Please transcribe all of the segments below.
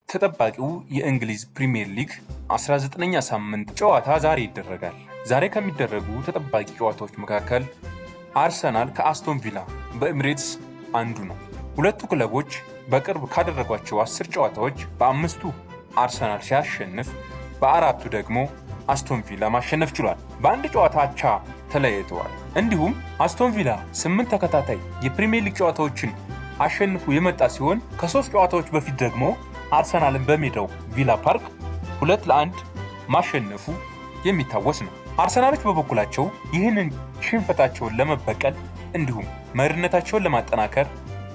ተጠባቂው የእንግሊዝ ፕሪምየር ሊግ 19ኛ ሳምንት ጨዋታ ዛሬ ይደረጋል። ዛሬ ከሚደረጉ ተጠባቂ ጨዋታዎች መካከል አርሰናል ከአስቶን ቪላ በኤምሬትስ አንዱ ነው። ሁለቱ ክለቦች በቅርብ ካደረጓቸው 10 ጨዋታዎች በአምስቱ አርሰናል ሲያሸንፍ፣ በአራቱ ደግሞ አስቶን ቪላ ማሸነፍ ችሏል። በአንድ ጨዋታ አቻ ተለያይተዋል። እንዲሁም አስቶን ቪላ 8 ተከታታይ የፕሪምየር ሊግ ጨዋታዎችን አሸንፎ የመጣ ሲሆን፣ ከሶስት ጨዋታዎች በፊት ደግሞ አርሰናልን በሜዳው ቪላ ፓርክ 2-1 ማሸነፉ የሚታወስ ነው። አርሰናሎች በበኩላቸው ይህንን ሽንፈታቸውን ለመበቀል እንዲሁም መሪነታቸውን ለማጠናከር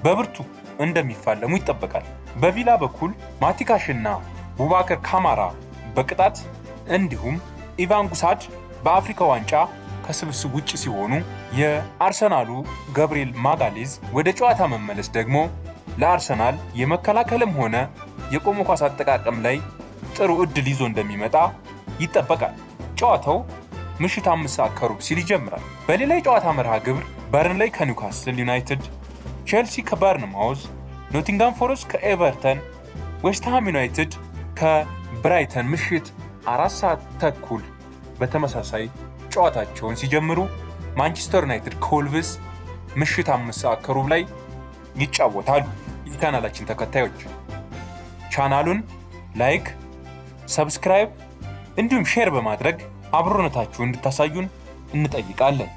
በብርቱ እንደሚፋለሙ ይጠበቃል። በቪላ በኩል ማቲ ካሽና ቡባከር ካማራ በቅጣት እንዲሁም ኢቫን ጉሳድ በአፍሪካ ዋንጫ ከስብስብ ውጭ ሲሆኑ፣ የአርሰናሉ ገብርኤል ማጋሌዝ ወደ ጨዋታ መመለስ ደግሞ ለአርሰናል የመከላከልም ሆነ የቆመ ኳስ አጠቃቀም ላይ ጥሩ እድል ይዞ እንደሚመጣ ይጠበቃል። ጨዋታው ምሽት 5:30 ሲል ይጀምራል። በሌላ የጨዋታ መርሃ ግብር በርንላይ ከኒውካስል ዩናይትድ፣ ቼልሲ ከበርንማውዝ፣ ኖቲንጋም ፎረስት ከኤቨርተን፣ ዌስትሃም ዩናይትድ ከብራይተን ምሽት 4:30 በተመሳሳይ ጨዋታቸውን ሲጀምሩ፣ ማንቸስተር ዩናይትድ ከወልቭስ ምሽት 5:15 ላይ ይጫወታሉ። የቻናላችን ተከታዮች ቻናሉን like፣ subscribe እንዲሁም share በማድረግ አብሮነታችሁን እንድታሳዩን እንጠይቃለን።